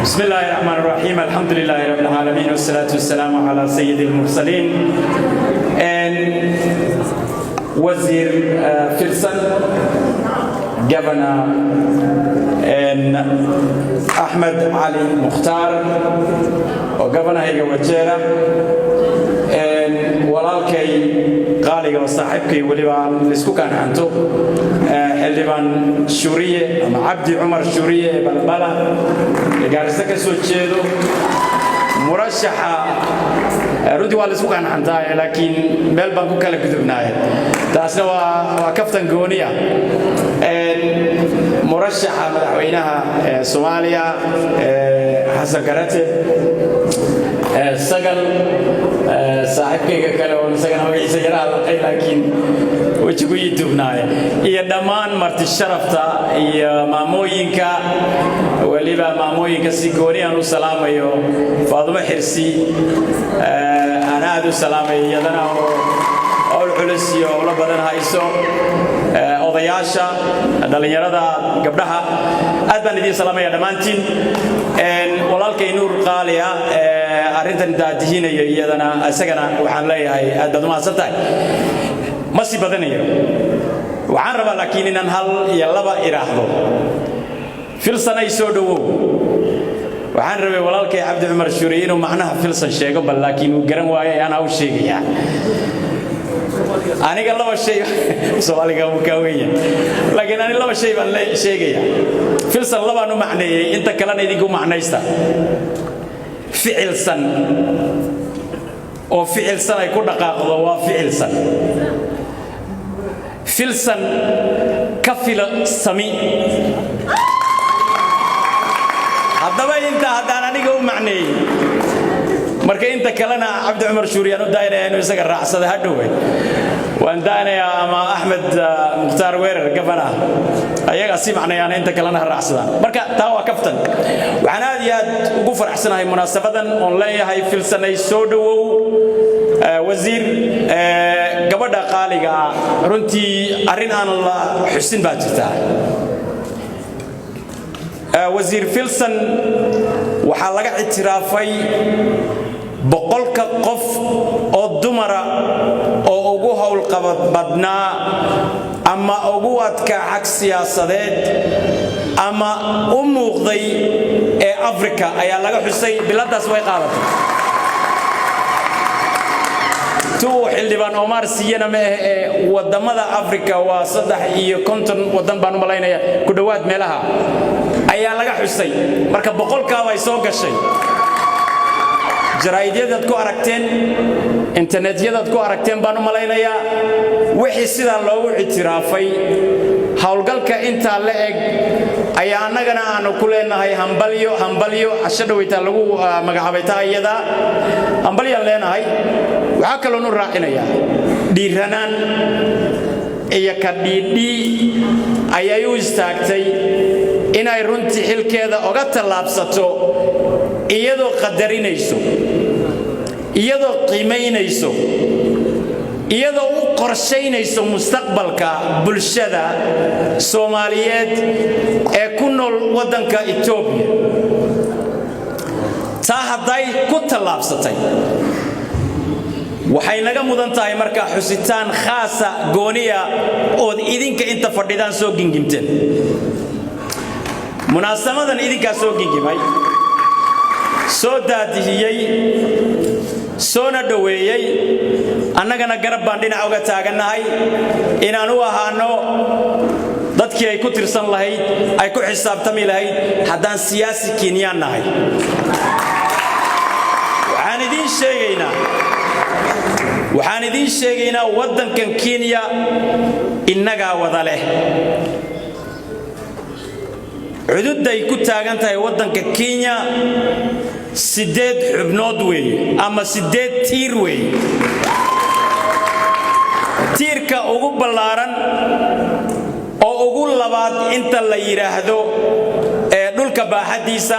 بسم الله الرحمن الرحيم، الحمد لله رب العالمين، والصلاة والسلام على سيد المرسلين. And Wasiir Filsan, Governor and Ahmed Ali Mukhtar oo governorhayga Wajeera, walaalkay qaaliga oo saaxiibkay weliba aan laisku kaanxanto, Xildhibaan Shuriye ama Cabdi Cumar Shuriye ee Balbala ee Gaarisa ka soo jeedo, murashaxa. Runtii waa laisku kaanxantaa, laakiin meel baan ku kala gudubnaaye, taasna waa kaftan gooniya. Murashaxa madaxweynaha Soomaaliya, Xasan Karate, Sagal, saaxiibkayga kale oo isagana magaciisa yaraha laqay laakiin wejigu ii duubnaaye, iyo dhammaan marti sharafta iyo maamooyinka, weliba maamooyinka si gooni aan u salaamayo, Faadumo Xirsi aan aad u salaamayo, iyadana oo owl culus iyo owlo badan hayso, odayaasha, dhallinyarada, gabdhaha, aad baan idiin salaamaya dhammaantiin. Walaalkay Nuur qaaliya arrintan daadihinayo, iyadana isagana waxaan leeyahay aad baad umahadsan tahay. Ma sii badanayo, waxaan rabaa laakiin inaan hal iyo laba idhaahdo. Filsan ay soo dhowow. Waxaan rabay walaalkay Cabdi Cumar Shuuriye inuu macnaha Filsan sheego bal, laakiin uu garan waayay, anaa u sheegayaa. Aniga laba shay, Soomaaliga wuu kaa weyn, laakiin ani laba shay baan sheegaya. Filsan labaan u macneeyey, inta kalena idinku macnaysta. Ficilsan oo ficilsan ay ku dhaqaaqdo waa ficilsan. Filsan ka fila sami. Haddaba inta haddaan aniga u macneeyey, marka inta kalena Cabdi Cumar Shuuriyaan u daynaya inuu isaga raacsada hadhowe, waan daaynayaa, ama Axmed Mukhtaar Weerar gabana, ayagaa sii macneeyaan, inta kalena ha raacsadaan. Marka taa waa kaftan. Waxaan aad iyo aad ugu faraxsanahay munaasabadan oon leeyahay Filsanay soo dhowow. Wasiir, gabadha qaaliga ah, runtii arrin aan la xusin baa jirtaa. Wasiir Filson waxaa laga ictiraafay 100-ka qof oo dumara oo ugu howlqabad badnaa ama ugu adkaa xag siyaasadeed ama u muuqday ee Afrika ayaa laga xusay. Biladaas way qaadatay. Tuu Xildhibaan Omar siiyana ma ahe ee waddamada Afrika, waa 53 waddan baan u malaynaya ku dhowaad meelaha ayaa laga xusay. Marka 100-kaa bay soo gashay. Jaraa'idyadaad ku aragteen, internetyadaad ku aragteen baan u malaynayaa. Wixii sidaa loogu ictiraafay howlgalka intaa la eg ayaa annagana aanu ku leenahay hambalyo, hambalyo. Casho dhaweytaa lagu magacaabay taa iyada, hambalyaan leenahay. Waxaa kaloonu raacinayaa dhiiranaan iyo ka dhiidhii ayay u istaagtay inay runtii xilkeeda oga tallaabsato, iyadoo qadarinayso, iyadoo qiimaynayso, iyadoo u qorshaynayso mustaqbalka bulshada Soomaaliyeed ee ku nool waddanka Etoobiya. Taa hadday ku tallaabsatay, waxay naga mudan tahay markaa xusitaan khaasa, gooniya, ood idinka inta fadhidaan soo gingimteen. Munaasamadan idinkaa soo gingimay, soo daadihiyey, soona dhoweeyey. Annagana garab baan dhinac uga taagannahay inaan u ahaano dadkii ay ku tirsan lahayd, ay ku xisaabtami lahayd haddaan siyaasi Kenyaan nahay. Waxaan idiin sheegaynaa, waxaan idiin sheegaynaa, waddankan Kenya innagaa wada leh. Cududday ku taagan tahay waddanka Kenya siddeed xubnood weeye ama siddeed tiir weeye. Tiirka ugu ballaaran oo ugu labaad inta la yidhaahdo ee dhulka baaxaddiisa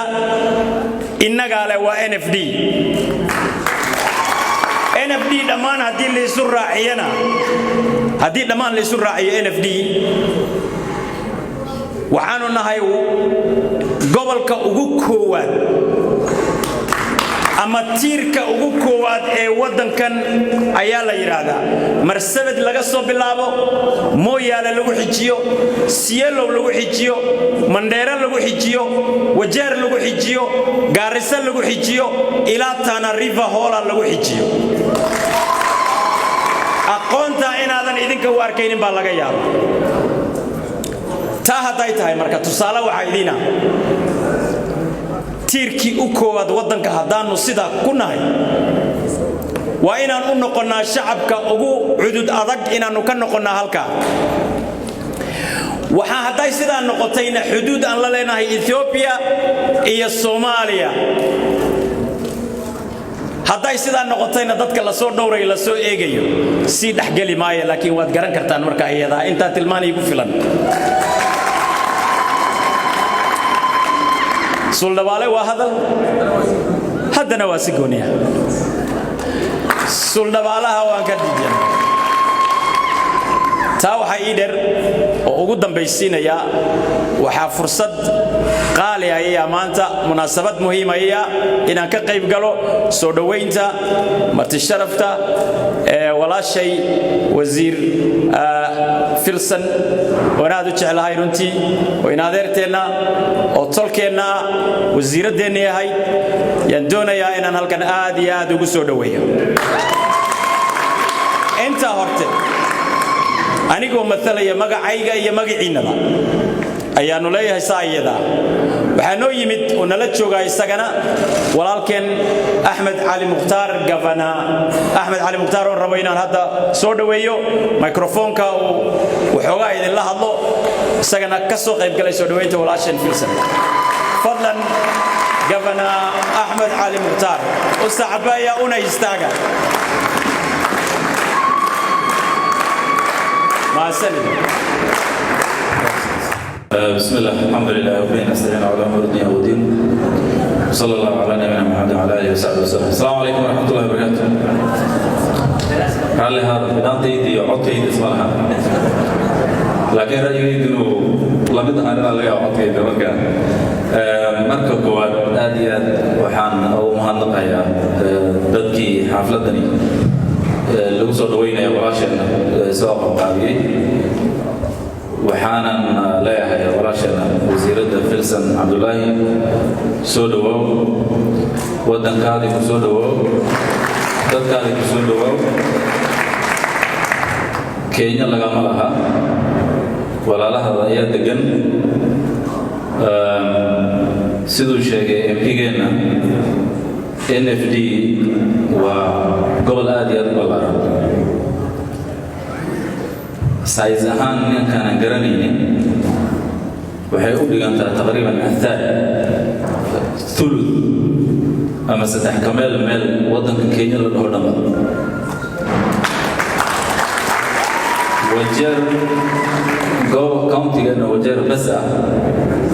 innagaa leh, waa NFD. NFD dhammaan haddii laysu raaciyana, haddii dhammaan laysu raaciyo NFD, waxaanu nahay gobolka Gobolka ugu koowaad ama tiirka ugu koowaad ee waddankan ayaa la yidhaahdaa. Marsabit laga soo bilaabo, Mooyaale lagu xijiyo, Isiolo lagu xijiyo, Mandheere lagu xijiyo, Wajeer lagu xijiyo, Gaarisa lagu xijiyo, ilaa Tana River Hoola lagu xijiyo. Aqoontaa inaadan idinka u arkaynin baa laga yaaba. Taa hadday tahay, marka tusaale waxaa idiina tiirkii u koowaad waddanka haddaannu sidaa ku nahay, waa inaan u noqonnaa shacabka ugu cudud adag, inaannu ka noqonnaa halkaa. Waxaa hadday sidaa noqotayna xuduud aan la leenahay Etoobiya iyo Soomaaliya. Hadday sidaa noqotayna dadka lasoo dhowrayo, lasoo eegayo, sii dhexgeli maayo, laakiin waad garan kartaan. Marka iyadaa intaa tilmaan iigu filan. Suuldhabaale waa hadal, haddana waa si gooniya. Suuldhabaalaha waan ka diidan. Taa waxaa ii dheer oo ugu dambaysiinayaa, waxaa fursad qaali ayayaa maanta, munaasabad muhiim ayaya inaan ka qayb galo soo dhowaynta marti sharafta ee walaashay Wasiir Filson, oon aad u jeclahay runtii, oo in adeerteenna oo tolkeenna wasiiraddeenni ahayd, yaan doonayaa inaan halkan aad iyo aad ugu soo dhoweeyo. Intaa horte, anigoo matalaya magacayga iyo magaciinnaba, ayaannu leeyahay saa iyadaa. Waxaa noo yimid oo nala joogaa isagana walaalkeen Axmed Cali Mukhtaar, Governor Axmed Cali Mukhtaar, oon rabo inaan hadda soo dhoweeyo mikrofoonka, uu waxoogaa idinla hadlo, isagana ka soo qayb galay soo dhoweynta walaasheen Filson. Fadlan, Governor Axmed Cali Mukhtaar, u sacbaya una istaaga. Mahadsanid. بسم الله، الحمد لله، وبه نستعين على امور الدنيا والدين، وصلى الله على نبينا محمد وعلى اله وصحبه وسلم. السلام عليكم ورحمه الله وبركاته. Raalli ahaada, bidhaantayda iyo codkayda isma laha, laakiin ra'yigaydu inuu lamid ahaan inaan laga yaabo codkayda. Marka koowaad, aad iyo aad waxaan ugu mahadnaqayaa dadkii xaafladani lagu soo dhaweynaya walaasheenna soo qabqaabiyey. Waxaanan leeyahay walaasheena Wasiiradda Filson Cabdulaahi, soo dhawoow, waddankaadii ku soo dhawoow, dadkaadii ku soo dhawoow. Kenya lagama laha, walaalahada ayaa degan. Siduu sheegay MP-geenna, NFD waa gobol aad iyo aad u ballaaran. Size ahaan, ninkaanan garanaynin, waxay u dhigantaa taqriiban athaal, thuluth ama saddex ka meel meel waddanka Kenya la dhaho dhanba. Wajeer goob county-gana, Wajeer bas ah,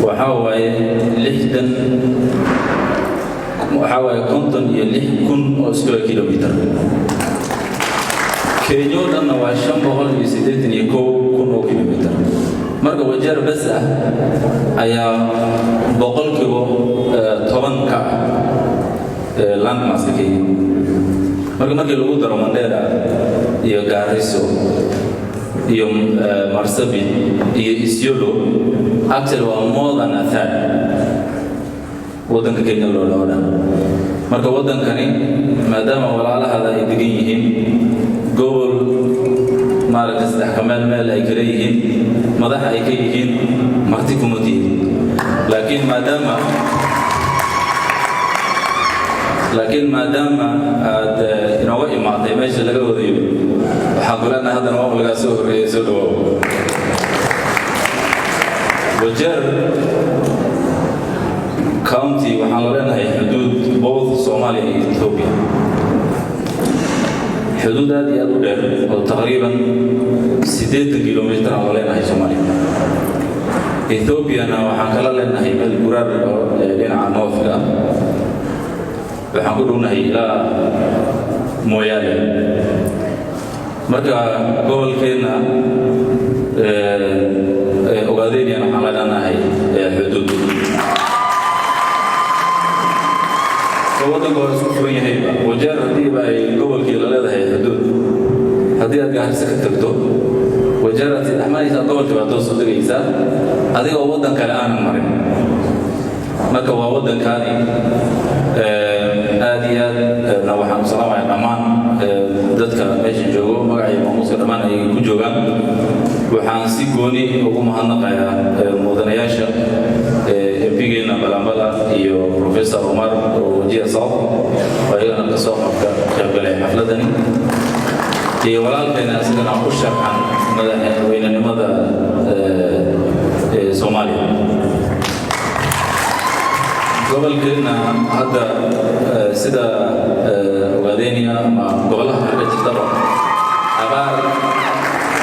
waxaa waaye 60, waxaa waaye 56,000 oo square kilometer. Kenya oo dhanna waa 581,000 oo kilometer. Marka Wajeer bas ah ayaa 10% ka ah landmass-ka Kenya. Marka markii lagu daro Mandera iyo Gaariso iyo Marsabit iyo Isiolo, actually waa more than a third waddanka Kenya loo dhaho dhan. Marka waddankani, maadaama walaalahada ay degan yihiin, gobol maaragtay saddex ka meel meel ay kala yihiin, madax ay ka yihiin, marti kuma tihin. Laakiin maadaama aad inooga imaatay meesha laga wadayo, waxaan ku leenahay haddana waa lagaa soo horreeyay, soo dhawaaw. Wajeer County waxaan la leenahay xuduud both Soomaaliya iyo Ethiopia, xuduud aad iyo aad u dheer oo taqriiban 80 kilomitir aan la leenahay Soomaaliya. Ethoobiana waxaan kala leenahay meel guraar oo dhinaca north-ka, waxaan ku dhownahay ilaa Mooyaale. Marka gobolkeenna Ogaadenian waxaan la leenahay xuduud. soo degaysaa adigoo waddan kale aanan marin. Marka waa waddankaadii. Aad iyo aadna waxaan u salaamayaa dhammaan dadka meesha joogo, magaca iyo maamuuska dhammaan ay ku joogaan. Waxaan si gooni ugu mahadnaqayaa mudanayaasha, MP-geena Balambala iyo Professor Omar oo Wajir South, oo iyagana kasoo qabka qaybgalay xafladani, iyo walaalkeena isagana u sharxan madaxweynenimada Soomaaliya. Gobolkeenna hadda, sida Ogaadenia ama gobolaha kale ka jirtaba, abaar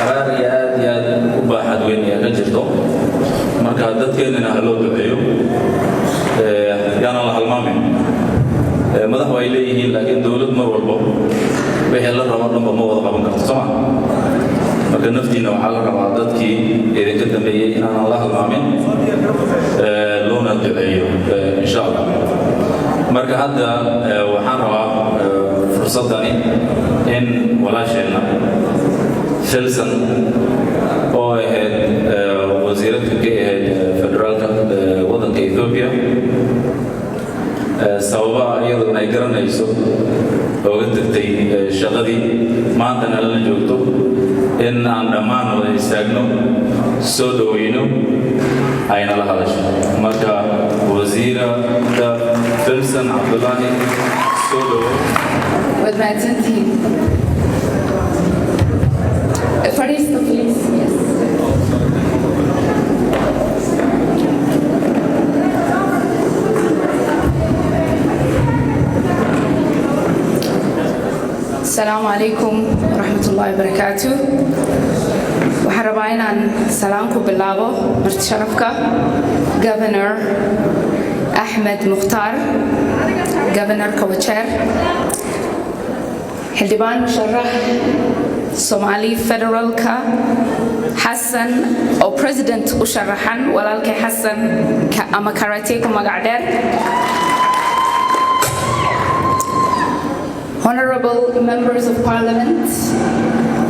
abaar iyo aad iyo aad u baaxad weyn ayaa ka jirto. Marka dadkeennana ha loo duceeyo, yaanan la halmaamin. Madax way leeyihiin, laakiin dowlad mar walbo wixii la rabo dhanba ma wada qaban karto, soo ma? Marka naftiina waxaa la rabaa dadkii idinka dambeeyey inaanan la halmaamin, loona duceeyo, insha Allah. Marka hadda waxaan rabaa fursaddani in walaasheenna Filson, oo ahayd wasiiradka ka ahayd federaalka waddanka Ethiopia, sababaha iyaduna ay garanayso ooga tagtay shaqadii, maantana lala joogto, in aan dhammaan wada istaagno, soo dhoweyno, ayna la hadasho. Marka wasiirada Filson Cabdulaahi, soo dhowo. Waad mahadsantihiin. Fadhiista, please. Yes. Asalaamu calaykum waraxmatullaahi wabarakaatu. Waxaan rabaa inaan salaan ku bilaabo marti sharafka, Governor Axmed Mukhtaar, Governorka Wajeer, xildhibaan musharax Soomaali federaalka Xasan oo president u sharaxan, walaalkay Xasan ama Karate ku magac dheer, honorable members of parliament,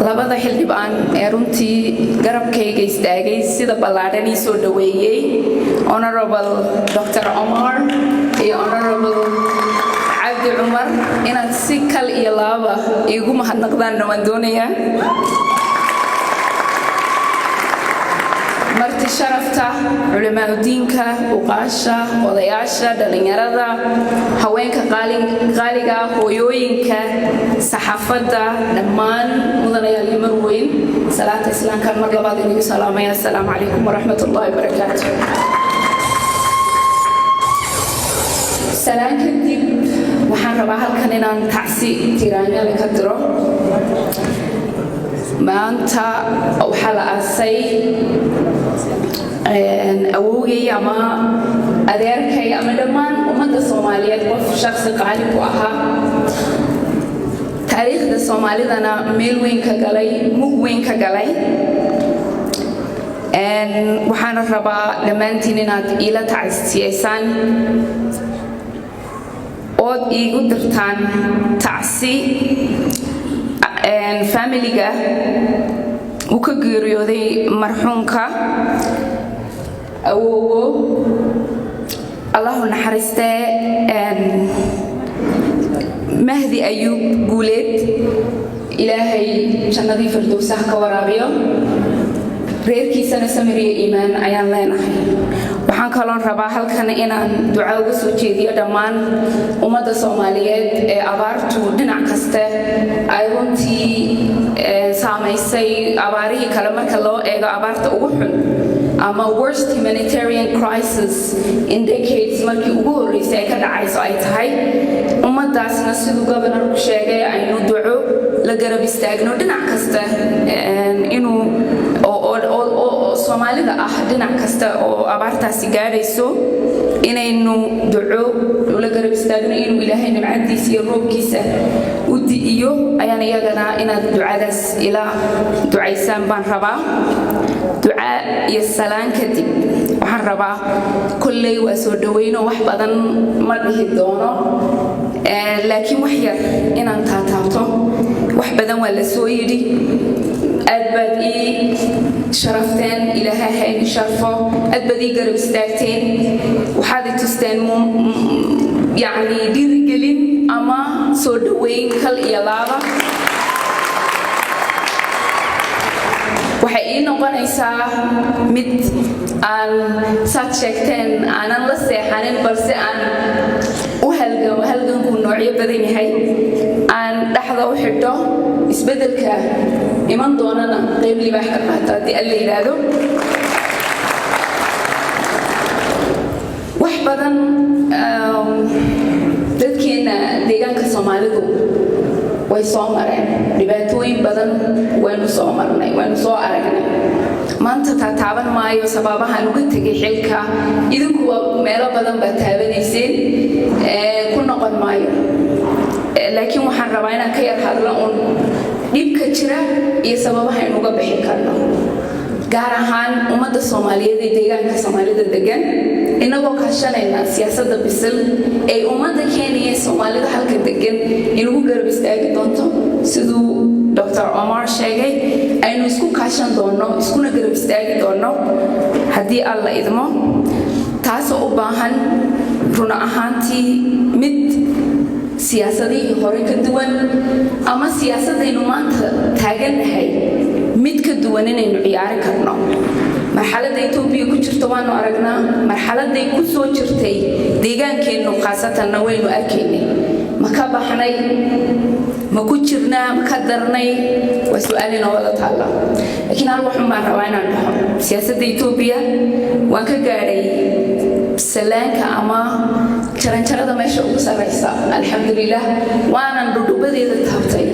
labada xildhibaan ee runtii garabkayga istaagay, sida ballaadhan ii soo dhoweeyey, Honorable Dr. Omar iyo Honorable Cabdi Cumar, inaad si kal iyo laaba iigu mahadnaqdaanna waan doonayaa. Marti sharafta, culimaadudiinka, uqaasha, odayaasha, dhallinyarada, haweenka qaaliga, hooyooyinka, saxaafadda, dhammaan mudanayaal iyo marweyn, salaata islaamkan mar labaad inigu salaamaya. Assalaamu calaykum waraxmat ullahi wabarakaatu. Salaan kadib, waxaan rabaa halkan inaan tacsi tiraanyale ka diro. Maanta waxaa la aasay awowgay ama adeerkay ama dhammaan ummadda Soomaaliyeed qof shaksi qaali ku ahaa, taariikhda Soomaalidana meel weyn ka galay, mug weyn ka galay. Waxaana rabaa dhammaantiin inaad iila tacsiyeysaan ood iigu dirtaan tacsi familiga uu ka geeriyooday marxuumka awowo, Allahu naxariistee, Mahdi Ayuub Guuleed. Ilaahay jannadii firdowsaha ka waraabiyo, reerkiisana samir iyo iimaan ayaan leenahay. Waxaan kaloon rabaa halkan inaan duca uga soo jeediyo dhammaan ummadda Soomaaliyeed ee abaartu dhinac kaste ay runtii saamaysay. Abaarihii kale marka loo eego, abaarta ugu xun ama worst humanitarian crisis in decades markii ugu horreysay ay ka dhacayso ay tahay, ummaddaasna siduu governorku sheegay aynu duco la garab istaagno dhinac kasta inuu oo Soomaalida ah, dhinac kasta oo abaartaasi gaadhayso inaynu duco ula garab istaagno, inuu Ilaahay nimcadiisa iyo roobkiisa u di'iyo ayaan iyagana inaad ducadaas ila ducaysaan baan rabaa. Ducaa iyo salaan kadib, waxaan rabaa, kolley waa soo dhoweyno, wax badan ma dhihi doono, laakiin wax yar inaan taataabto. Wax badan waa la soo yidhi, aad baad ii Sharafteen, Ilaahay ha idin sharfo. Aad baad ii garab istaagteen, waxaad i tusteen yacni dhiirigelin ama soo dhoweyn kal iyo laaba. Waxay ii noqonaysaa mid aan, saad sheegteen, aanan la seexanin, balse aan u halgamo. Halgankuu noocyo badan yahay, aan dhexda u xidho, isbeddelka iman doonana qayb libaax ka qaato, haddii Alla yidhaahdo. Wax badan dadkeenna deegaanka Soomaalidu way soo mareen, dhibaatooyin badan waynu soo marnay, waynu soo aragnay. Maanta taataaban maayo sababahaan uga tegay xilka, idinkuwa meelo badan baa taabanayseen, ku noqon maayo, laakiin waxaan rabaa inaan ka yar hadlo uun dhibka jira iyo sababaha aynu uga bixi karno, gaar ahaan ummadda Soomaaliyeed ee deegaanka Soomaalida degan, inagoo kaashanayna siyaasadda bisil ee ummadda Kenya, Soomaalida halka degan inagu garab istaagi doonto. Siduu Dr. Omar sheegay, aynu isku kaashan doonno, iskuna garab istaagi doonno, haddii Alla idmo, taasoo u baahan run ahaantii mid siyaasadihii hore ka duwan ama siyaasadaynu maanta taagannahay mid ka duwan inaynu ciyaari karno. Marxaladda Etoobiya ku jirto waanu aragnaa, marxaladay ku soo jirtay deegaankeennu khaasatanna waynu arkaynay. Ma ka baxnay? Ma ku jirnaa? Ma ka darnay? Waa su-aal inoo wada taalla. Laakiin hal waxun baan rabaa inaan dhaho: siyaasadda Etoobiya waan ka gaadhay salaanka ama jaranjarada meesha ugu sarraysa, alxamdulilah, waanan dhudhubadeeda taabtay.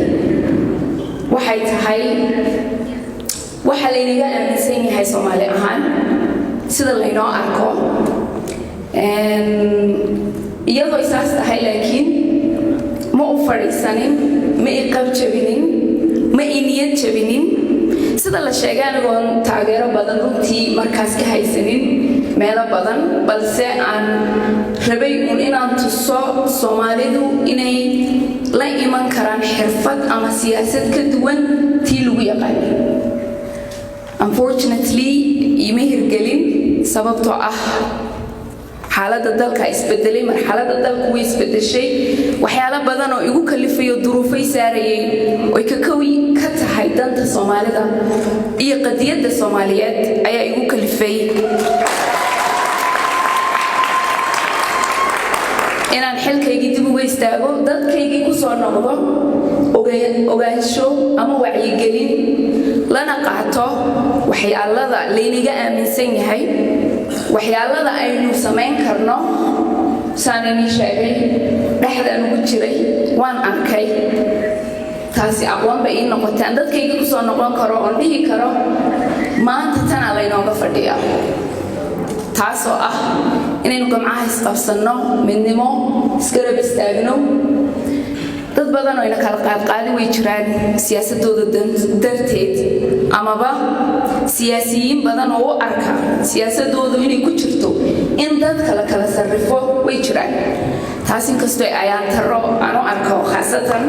Waxay tahay waxa laynaga aaminsan yahay Soomaali ahaan, sida laynoo arko, iyadoo isaas tahay, laakiin ma u fadhiisanin, ma i qab jabinin, ma i niyad jabinin. Sida la sheegay, anigoon taageero badan runtii markaas ka haysanin meelo badan, balse aan rabay uun inaan tuso Soomaalidu inay la iman karaan xirfad ama siyaasad ka duwan tii lagu yaqaanay. Unfortunately, ima hirgelin, sababtoo ah xaaladda dalka isbedelay, marxaladda dalku way isbedeshay. Waxyaalo badan oo igu kalifayo, duruufay saarayay oy ka kowi ka tahay danta Soomaalida iyo qadiyadda Soomaaliyeed ayaa igu kalifay inaan xilkaygii dib uga istaago, dadkaygii ku soo noqdo, ogaansho ama wacyigelin lana qaato waxyaalada laynaga aaminsan yahay, waxyaalada aynu samayn karno. Saan inii sheegay, dhexdaan ugu jiray, waan arkay. Taasi aqoon bay ii noqotay aan dadkayga kusoo noqon karo oon dhihi karo maanta tanaa laynooga fadhiyaa, taasoo ah inaynu gamcaha isqabsanno, midnimo isgarab istaagno. Dad badan oo ina kala qaadqaadi way jiraan siyaasadooda darteed, amaba siyaasiyiin badan oo u arka siyaasadoodu inay ku jirto in dadka la kala sarrifo way jiraan. Taas inkastoo ayaan taro aan u arko khaasatan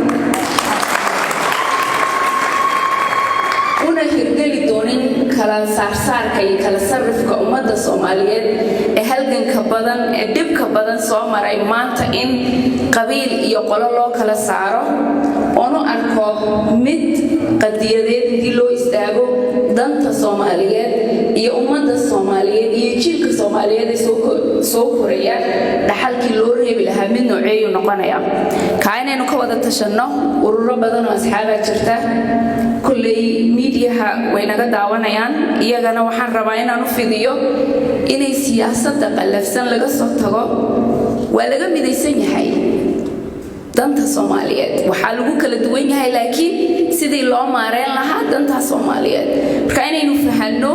una hirgeli doonin kala saarsaarka iyo kala sarrifka ummadda Soomaaliyeed ee halganka badan ee dhibka badan soo maray, maanta in qabiil iyo qolo loo kala saaro, oonu arko mid qadiyadeed intii loo istaago danta Soomaaliyeed iyo ummadda Soomaaliyeed iyo jiilka Soomaaliyeed ee soo koraya dhaxalkii loo reebi lahaa mid nooceeyuu noqonaya, kaa inaynu ka wada tashanno. Ururo badan oo asxaabaa jirta, kolley miidiyaha way naga daawanayaan. Iyagana waxaan rabaa inaan u fidiyo inay siyaasadda qallafsan laga soo tago. Waa laga midaysan yahay danta Soomaaliyeed, waxaa lagu kala duwan yahay laakiin sidii loo maareyn lahaa danta Soomaaliyeed. Marka inaynu fahanno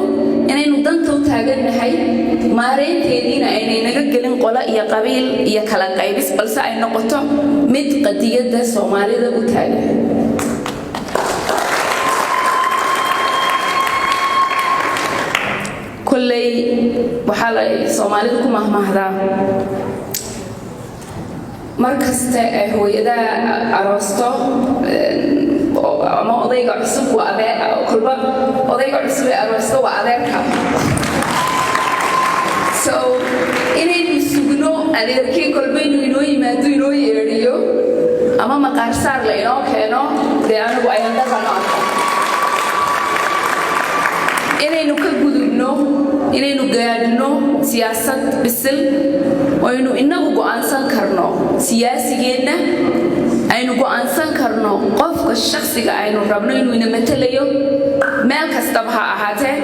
inaynu danta u taagannahay, maareynteediina aynay naga gelin qolo iyo qabiil iyo kala qaybis, balse ay noqoto mid qadiyadda Soomaalida u taagan. Kolley waxaa la Soomaalidu ku mahmahdaa, mar kasta ay hooyadaa aroosto Ama odayga cusub waa adeer, kolba odayga cusub ee aroosta waa adeerka. So inaynu sugno adeerkii kolba inuu inoo yimaado, inoo yeedhiyo, ama maqaarsaar la inoo keeno, dee anigu ayaan dhaqan arko. Inaynu ka gudubno, inaynu gaadhno siyaasad bisil oo aynu inagu go'aansan karno siyaasigeenna, aynu go'aansan karno qofka shakhsiga aynu rabno inuu ina matalayo, meel kastaba ha ahaatee,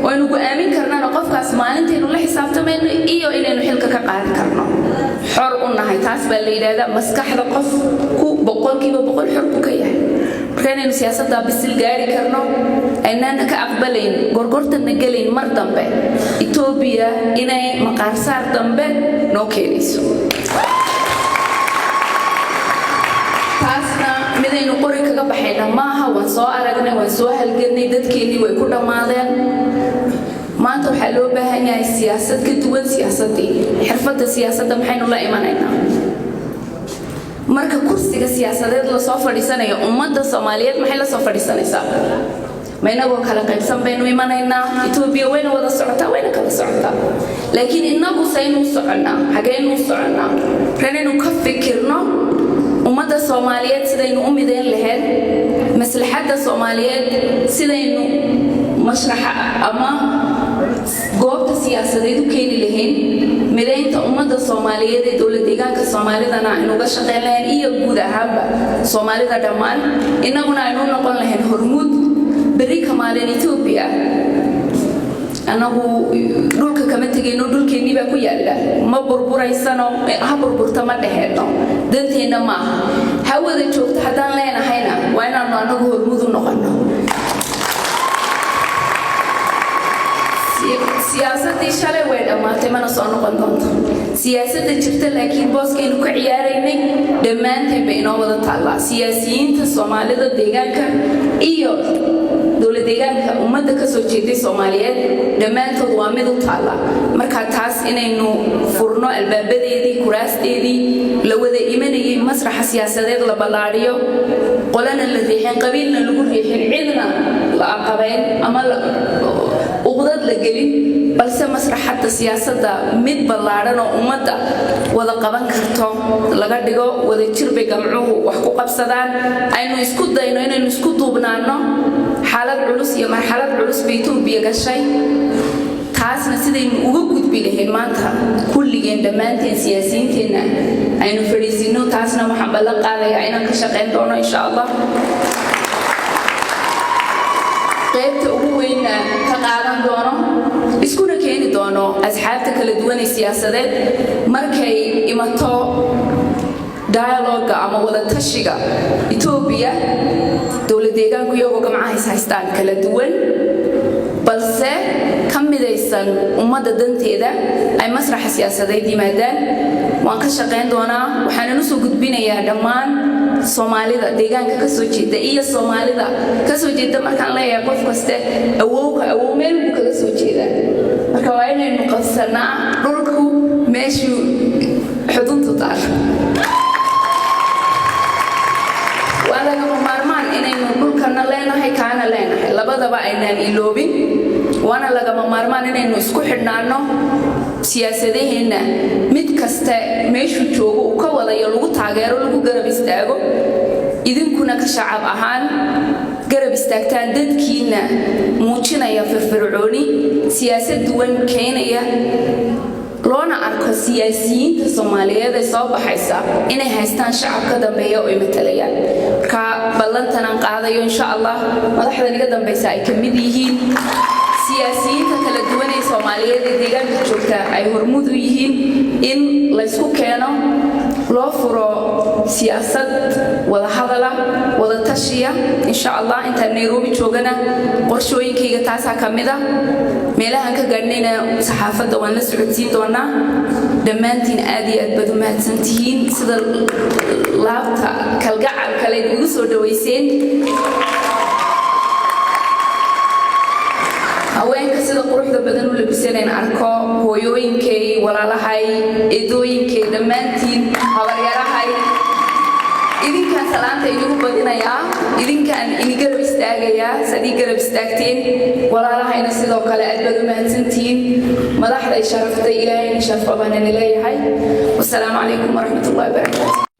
oo aynu go'aamin karnana qofkaas maalintaynu la xisaabtamayno iyo inaynu xilka ka qaadi karno, xor u nahay. Taas baa la yidhaahdaa maskaxda qofku 100% xor buu ka yahay. Marka inaynu siyaasaddaa bisil gaari karno, aynaana ka aqbalayn, gorgortanna gelayn mar dambe Etoobiya inay maqaarsaar dambe noo keenayso. Taasna midaynu qori kaga baxayna maaha. Waan soo aragnay, waan soo halgannay, dadkeennii way ku dhammaadeen. Maanta waxaa loo baahan yahay siyaasad ka duwan siyaasaddii. Xirfadda siyaasadda maxaynu la imanaynaa marka kursiga siyaasadeed lasoo fadhiisanayo? Ummadda Soomaaliyeed maxay la soo fadhiisanaysaa? Ma inagoo kala qaybsan baynu imanaynaa? Etoobiya wayna wada socotaa, wayna kala socotaa, laakiin inagu saynuu soconnaa? Xageynuu soconnaa? Marka inaynu ka fikirno ummadda Soomaaliyeed sidaynu u midayn lahayd, maslaxadda Soomaaliyeed sidaynu mashraxa ama goobta siyaasadeed u keeni lahayn, midaynta ummadda Soomaaliyeed ee dowlad deegaanka Soomaalidana aynu uga shaqayn lahayn iyo guud ahaanba Soomaalida dhammaan, innaguna aynu u noqon lahayn hormuud. Berri ka maalin Etoobiya annagu dhulka kama tegayno, dhulkeennii baa ku yaalla. Ma burburaysano, ha burburta ma dheheenno, danteenna maaha. Ha wada joogto haddaan leenahayna, waa inaannu annagu hormuud u noqonno. Siyaasaddii shalay way dhammaatay, mana soo noqon doonto. Siyaasadda jirta laakiin booskaynu ka ciyaaraynay dhammaanteen bay inoo wada taallaa. Siyaasiyiinta Soomaalida deegaanka iyo dowlad deegaanka, ummadda ka soo jeeday Soomaaliyeed, dhammaantood waa mid u taalla. Marka taas inaynu furno albaabadeedii, kuraasteedii la wada imanayay, masraxa siyaasadeed la ballaadhiyo, qolana la riixin, qabiilna lagu riixin, cidna la aqabayn ama uqdad la gelin, balse masraxadda siyaasadda mid ballaadhan oo ummadda wada qaban karto laga dhigo. Wada jir bay gamcuhu wax ku qabsadaan. Aynu isku dayno inaynu isku duubnaanno. Xaalad culus iyo marxalad culus bay Etoobiya gashay. Taasna sidaynu uga gudbi lahayn maanta kulligeen dhammaanteen siyaasiyiinteenna aynu fadhiisino, taasna waxaan ballan qaadayaa inaan ka shaqayn doono, insha Allah, qaybta ugu weynna ka qaadan doono, iskuna keeni doono asxaabta kala duwan ee siyaasadeed markay imato dialoga ama wadatashiga Etoobiya. Dowlad deegaanku iyagoo gamcaha is haystaan, kala duwan balse ka midaysan ummadda danteeda, ay masraxa siyaasadeed yimaadaan, waan ka shaqayn doonaa. Waxaanan usoo gudbinayaa dhammaan Soomaalida deegaanka ka soo jeeda iyo Soomaalida ka soo jeeda. Markaan leeyahay, qof kaste awowka awow meel buu kaga soo jeedaa. Marka waa inaynu qabsanaa dhulku meeshuu xuduntu taal. Waa lagama maarmaan inaynu dhulkana leenahay, kaana leenahay, labadaba aynaan iloobin. Waana lagama maarmaan inaynu isku xidhnaanno, siyaasadaheenna mid kasta meeshuu joogo uu ka wadayo lagu taageero, lagu garab istaago. Idinkuna ka shacab ahaan garab istaagtaan dadkiinna muujinaya firfircooni, siyaasad duwan keenaya, loona arko siyaasiyiinta Soomaaliyeed ee soo baxaysa inay haystaan shacab ka dambeeya oo ay matalayaan. Marka ballantan aan qaadayo, insha Allah, madaxdan iga dambaysa ay ka mid yihiin, siyaasiyiinta kala duwan ee Soomaaliyeed ee deegaanka joogta ay hormuud u yihiin, in laysku keeno, loo furo siyaasad wadahadala, wada tashiya, insha Allah. Intaan Nairobi joogana qorshooyinkayga taasaa ka mid a. Meelahaan ka gaadhnayna saxaafadda waan la socodsiin doonaa. Dhammaantiin aad iyo aad baad u mahadsantihiin sida laabta kalgacal kaleed igu soo dhawayseen. Haweenka sida quruxda badan u labisaneen arko, hooyooyinkay, walaalahay, eedooyinkay, dhammaantiin, habaryarahay, idinka. Idinkaan salaanta idigu badinayaa, idinkaan ini garab istaagayaa saad ii garab istaagteen. Walaalahayna sidoo kale aad baad u mahadsantihiin. Madaxday sharaftay, Ilaahayna sharfa baan ini leeyahay. Wasalaamu calaykum waraxmatullahi wabarakaatu.